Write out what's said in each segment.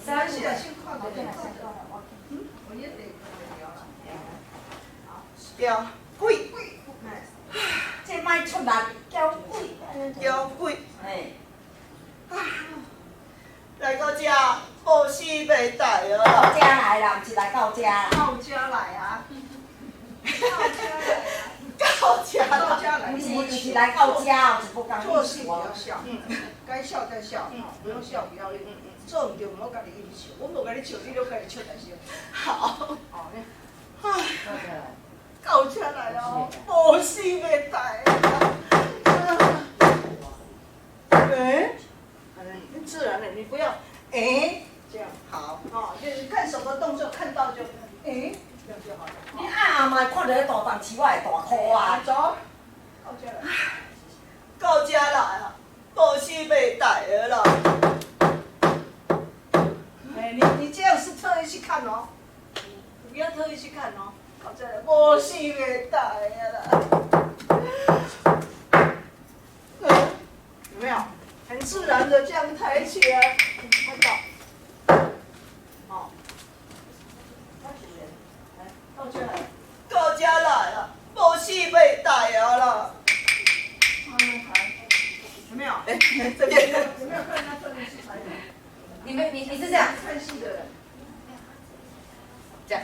三是啊，先看過。我一定看了啦。吊鬼，這莫出力，叫鬼。吊鬼，嘿。來到遮，無死袂代啊到啦！遮來啦，毋是來到遮啦。到家來啊！到遮到家來。毋是毋是來到遮，是無仝做戲不要笑，該笑再笑，不用笑不要做毋對，毋好家己一直笑。我無共你笑，你攏家己笑大聲。好。哦，唉，到遮來哦，無死袂代啊！欸，很自然的，你不要欸這樣。好。哦，就是看什麼動作，看到就欸，這樣就好了。你暗暗嘛會看著彼大桐樹，我會大箍啊。走，到遮來。到遮來啊，無死袂代的啦。欸，你這樣是特意去看哦，你不要特意去看哦。到遮來，無死袂代啊啦。有沒有？很自然的這樣抬起來，看到。哦。來，到這來。到遮來啊，無死袂代啊啦。慢慢抬，有沒有？欸，這邊。有沒有看他特意去抬？你們你是這樣。看戲的人。這樣。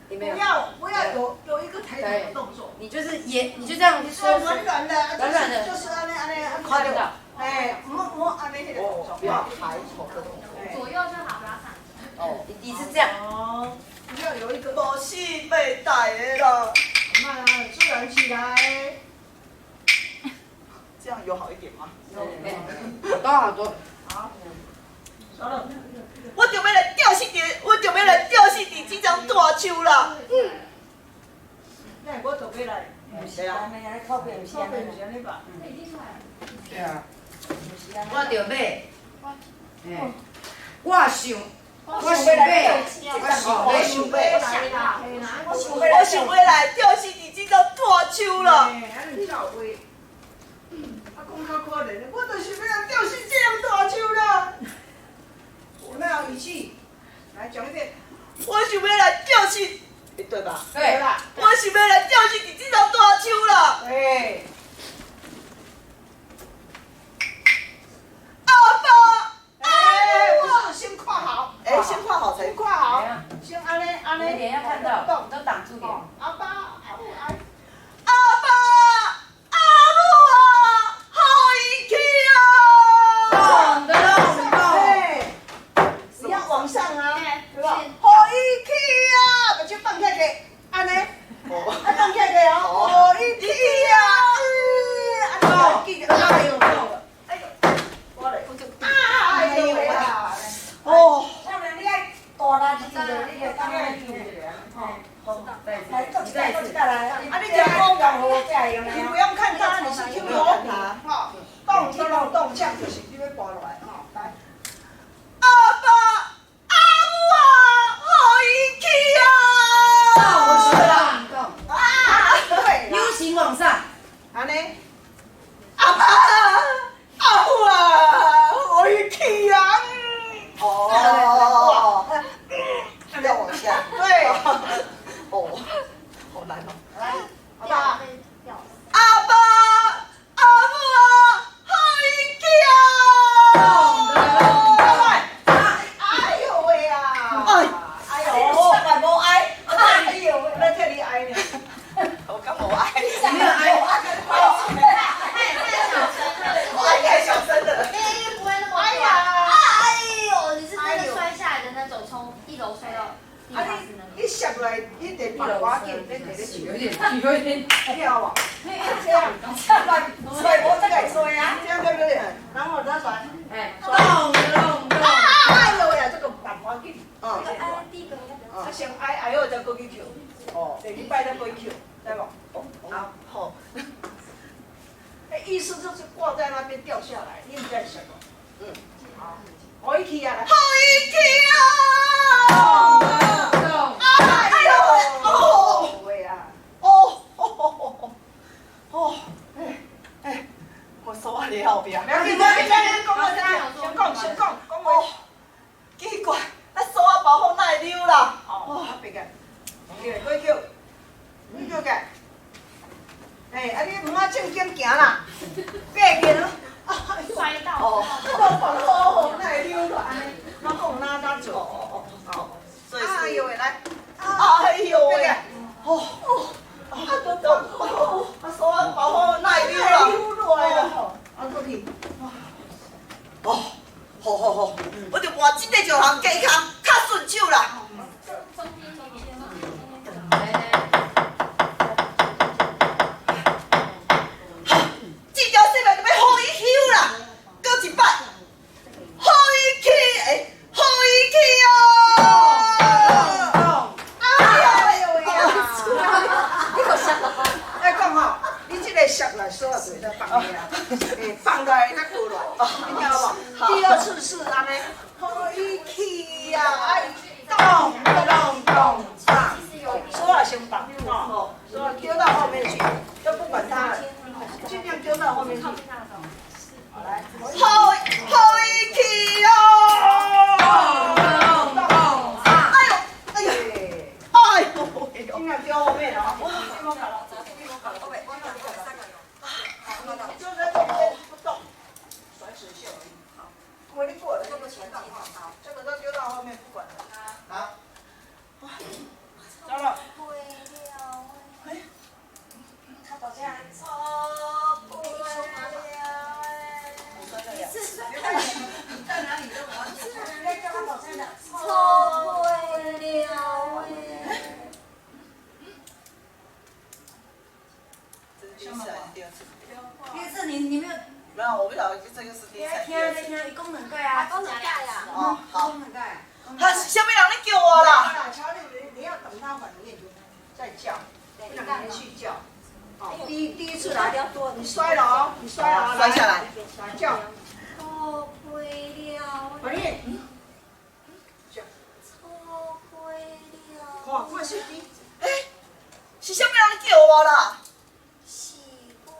你沒有。不要不要有一個抬頭的動作。你就是也你就這樣說。軟軟的，軟軟的。就是按呢按呢，看到。哎，摸摸按呢彼個動作。不要抬頭的動作。左右就好，不要上。哦，你是這樣。哦。不要有一個。無死袂代的啦。慢啊，自然起來。這樣有好一點嗎？有。多好多。好。好了。我就欲來吊死佇，我就欲來吊死佇這丛大樹啦。嗯。那我就欲來。毋是按呢，靠邊毋是按呢。靠邊毋是按呢吧？對啊。我著欲，嘿，我想，我想欲，我想欲，我想欲來吊死佇這丛大樹啦。嘿，按呢才有話。啊，講較可憐的，我就是欲來吊死這叢大樹啦。有沒有語氣？來講一遍。我想欲來吊死，對吧？對啦。我想欲來吊死佇這叢大樹啦。對。阿爸，哎，不是，先看好。哎，先看好才。先看好。先按呢按呢。臉要看到，都擋住臉。阿爸，阿母愛。阿爸，阿母啊，予伊去啊！咚咚咚。你要往上啊，對吧？予伊去啊，目睭放起來，按呢。啊，放起來哦，予伊去啊！啊，記得，哎呦，哎呦，我來，哎呦呀，哦。少年，你愛大力一點，你就當愛救者，吼。來，閣一擺，閣一擺來。啊，你聽講你不用看他，你是聽我哈，動動動，這樣就是你欲跋落來，吼，來。阿爸，阿母啊，予伊去啊！咚咚。啊，對。 U 型往上。按呢。阿爸，阿母啊，予伊去啊！哦，要往下。對。哦，好難哦。來，阿爸。阿爸，阿母啊，予伊去啊！哎呦喂啊！哎，哎呦，我無愛，哎呦，我替你愛呢。我敢無愛？沒有愛。我愛太小聲了。不會那麼哎呀！哎呦，你是真的摔下來的那種，從一樓摔到地下室那種。你摔落來，你得爬偌緊，你摕咧手。有點，有點。跳啊！這樣，摔無這個摔啊！這樣對不對？然後再摔。哎，咚咚咚！哎呦呀，這個爬偌緊。嗯。第一個。啊，先愛愛好再過去跳。哦。第二擺再過去跳，知無？好。好。哎，意思就是掛在那邊掉下來，你毋知是啥個。嗯。好，予伊去啊！予伊去啊！咚咚。哎呦！哦。喂啊！哦哦哦哦！哎哎，我手佇後壁。不要緊，不要緊，講我聽，先講，先講，講話。奇怪，石项加空较顺手啦。这条性命就欲予伊休啦，阁一摆，予伊去，欸，予伊去哦！哎呦呀！爱讲吼，你这个摔来锁仔就会当放下，欸，放落来才过来，你听有无？第二次是按呢，予伊去啊，啊咚咚咚放，锁仔先放，吼，锁仔丢到后面去，就不管它了，尽量丢到后面去。好来，予伊去哦！咚咚咚，哎呦，哎呦，哎呦！尽量丢后面哦。就在中间不动，甩水袖而已。好，因为你过了就不前进。好，这个都丢到后面不管了。好，糟了。在哪里都错配了这是第一次还是第二次？第一次你没有没有，我不晓得这个是第一次还是第二次。听听，伊讲两摆啊，讲两摆啊。哦，好。讲两摆。他是啥物人咧叫我啦？乔丽，你要等他反应再叫，不能连续叫。哦，第一次来，你摔了哦，你摔了，摔下来，来叫。错配了。反应。叫。错配了。看，看手机。欸，是啥物人咧叫我啦？是我。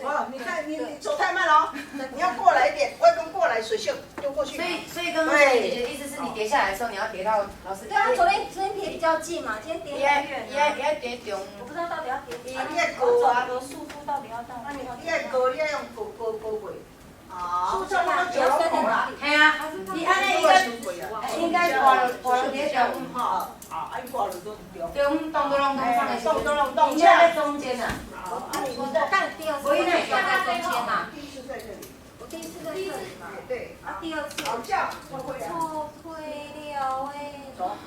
哇，你看你走太慢了哦，你要过来一点，外公过来，水袖丢过去。所以刚刚姐姐的意思是你跌下来的时候，你要跌到老师。对啊，昨天跌比较近嘛，今天跌很远。也也跌中。我不知道到底要跌几。啊，你爱高啊，有束缚到底要到。啊，你爱高，你爱用高高高过。啊。摔在哪里？系啊，你按呢应该应该挂落挂落伫中吼。啊，伊挂落都中。中咚咚咚咚放的。咚咚咚咚。应该在中间啊。但第二次在中间嘛。第一次在这里。我第一次在这里嘛。对。啊，第二次。好叫，错配了的。走。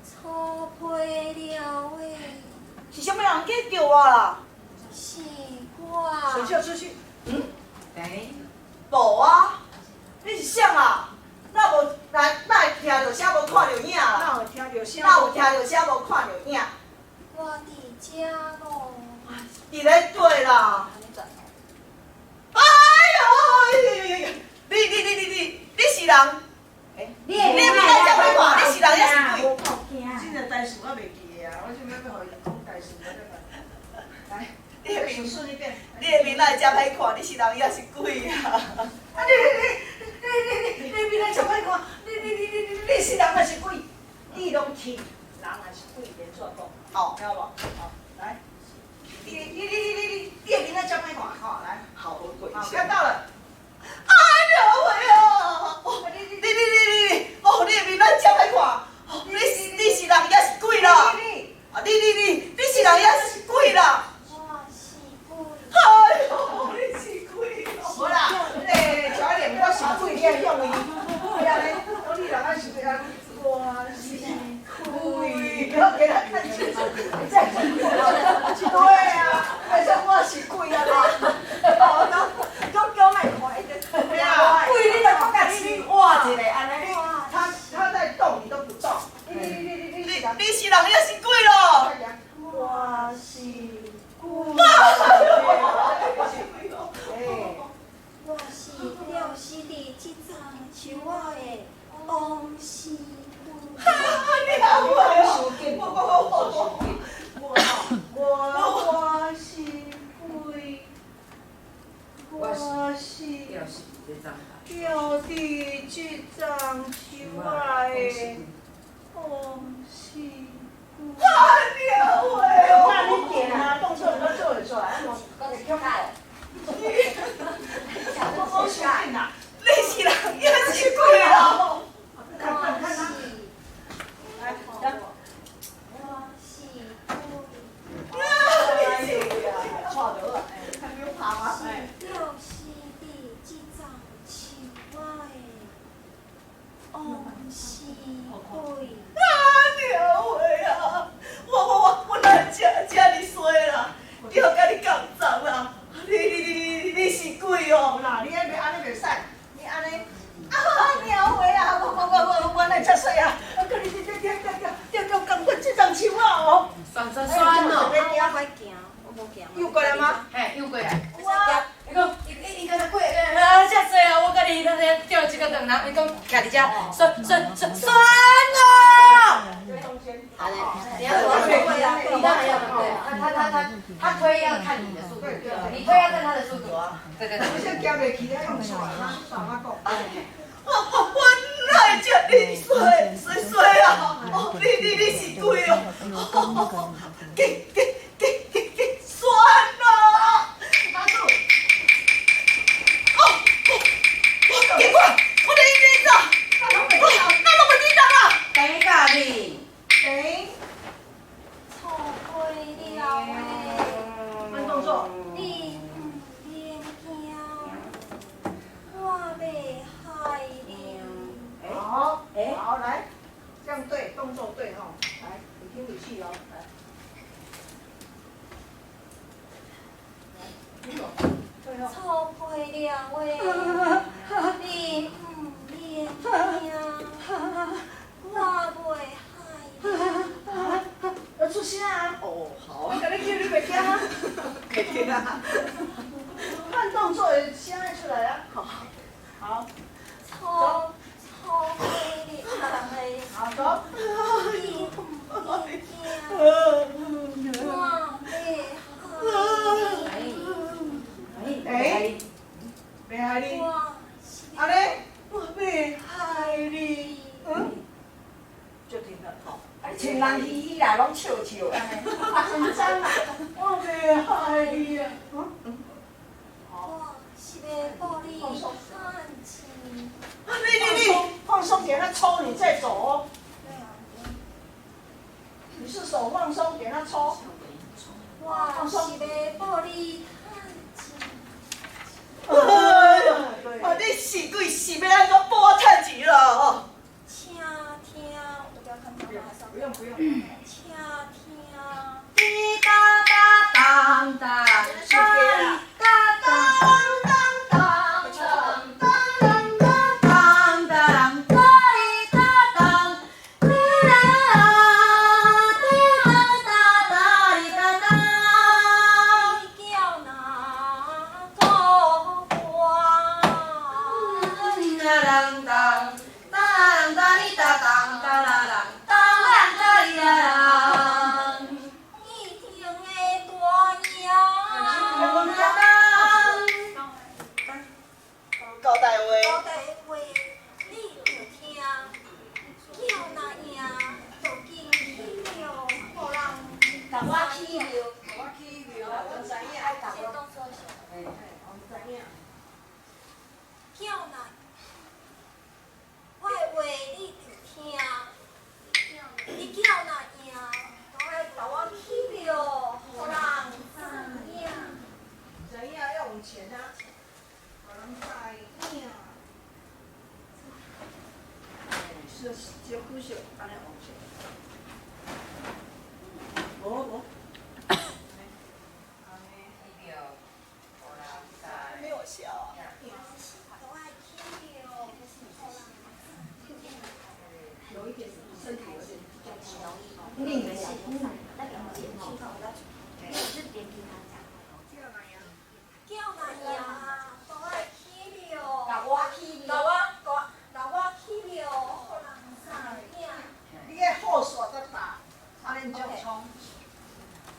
错配了的。是啥物人叫叫我啦？是我。水袖出去。嗯。来。无啊，你是啥啊？哪无来？哪会听著声无看著影啦？哪有听著声？哪有听著声无看著影？我伫遮咯。伫咧对啦。哎呦！哎呦呦！你是人？你你面来遮歹看，你是人抑是鬼？这个代志我袂记得啊，我想欲欲予伊讲代志，我再来。你的面，你的面来遮歹看，你是人抑是鬼啊？啊你你你你你你面来遮歹看，你是人抑是鬼？你拢去，人抑是鬼，连续讲。哦，听无？好，来。你的面来遮歹看，吼，来。好，我过一下。看到了。哎呦喂啊！你，哦，你的面来遮歹看，你是人抑是鬼啦？啊，你是人抑是鬼啦？我是鬼。哎呦，你是鬼！无啦，那个乔莲，我是鬼，你爱向伊。对啊，你人抑是鬼啊？我是鬼，不要给他看清楚，你再讲。对啊，还说我是鬼啊？哦，都叫莫看，一直对啊，鬼你就搁共饲活一个按呢。他在动，你都不动。你是人抑是鬼咯？我是鬼。我是吊死伫这丛树仔的王死鬼。哈，你好会哦！我是鬼，我是吊伫这丛树仔的王死鬼。哈，你好会哦！慢一点啊，动作你都做得出来，我会我我相信啦。你是人抑是鬼咯？看看看他。来，来。我是鬼。哎呦呀，错到啊！还没有爬吗？吊死伫这丛兩人，伊講徛佇遮，酸酸酸酸哦。好嘞，你要我推啊，你當然要對，他推要看你的速度，你推要看他的速度啊。對對對。我先行袂去，你用甩啊，慢慢講。我哪會遮爾衰衰衰啊！哦，你是鬼哦！給給給給給酸啊！打住！哦，警官，我咧呢走，我哪攏袂記得啦？等甲你。停。錯過了的。慢動作。你毋免驚，我袂害你。好，好，來，這樣對，動作對吼，來，你聽你戲哦，來，來，聽懂，對哦。錯過了的，你毋免驚，我袂害你。要出聲啊！哦，好。我共你叫你袂驚啊？袂驚啊。慢動作的聲會出來啊。好，好。錯錯過了的，好，走。你毋免驚，我袂害你。哎，袂害你。按呢，我袂害你。嗯。就停了，好。像人嘻嘻啦，攏笑笑按呢。緊張啊！我袂害你啊。嗯嗯。我是欲報你趁錢。你放鬆，給他抽，你再走哦。對啊。你是手放鬆，給他抽。我是欲報你趁錢。哎呀，啊！你是鬼是欲按怎報我趁錢啦？哦。請聽，我不要看他馬上。不用不用。請聽。滴答答當當當當當當當當當當當當當滴啦滴答答答哩答答。你叫哪個我？當當當當哩答當當啦啦當當哩啦。一天的大爺。交代話。交代話，你著聽，叫若贏，就緊起廟，予人共我起廟，共我起廟，我知影。這動作是。我知影。叫若，我的話你著聽，你叫若贏，就愛共我起廟，予人知影。知影要往前啊，予人知影。是這久小，按呢往前。無無。沒有笑啊。有一點身體有點比較緊。你是叫若贏，就愛起廟。共我起廟。共我共我起廟，予人知影。你愛好煞才打，按呢才有衝。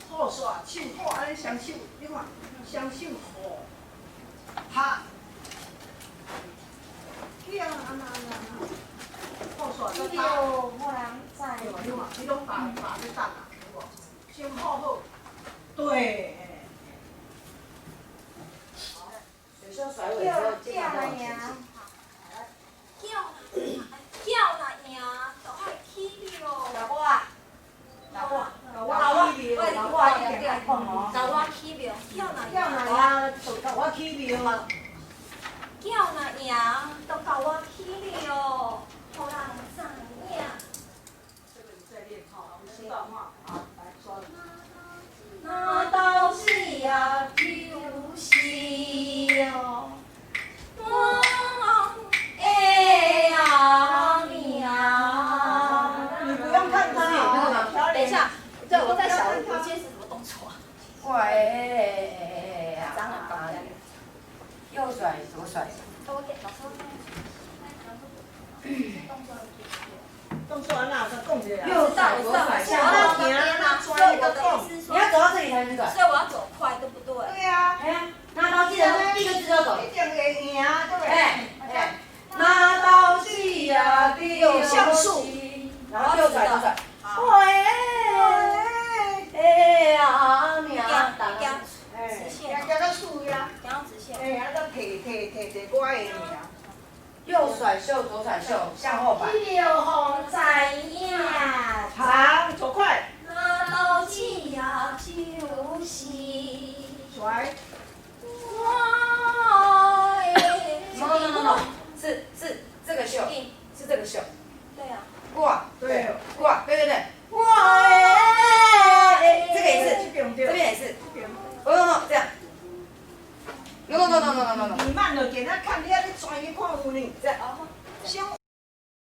好煞，手好，按呢雙手，你看，雙手好，拍。對啊，按呢按呢按呢，好煞才打。起廟，予人知。對吧？你看，你攏打打咧等啊，有無？先好好，對。有時候甩尾之後，叫若贏。叫若贏，就愛起廟。共我，共我，共我起廟，共我一定愛講哦。共我起廟，叫若叫若贏，就共我起廟。叫若贏，就共我起廟，予人知影。這個你再練哈，我們知道哈。好，來說。若到時啊，就是哦，我的阿命。你不用看他哦，等一下，對，我在想，我今天是什麼動作啊？我的右甩左甩。都右甩左甩向後，所以我的意思你要走到這裡才能轉。所以我要走快，對不對？對啊。哎呀，拿刀記得第一個字就要走。一定會贏，對不對？哎哎，拿刀子呀，有像素，然後右甩左甩。喂，哎呀，娘，直線，行到樹呀，直線。哎，啊，摕摕摕摕我的名。右甩袖，左甩袖，向後擺。六紅在影。長，走快。拿刀子呀，就是。甩。我的。 No no no no，是這個袖，是這個袖。對啊。掛。對。掛，對對對。我的，這個也是，這邊也是。不用不這樣。No no no no no no no。你慢落，給他看，你遐咧轉去看有呢。這樣。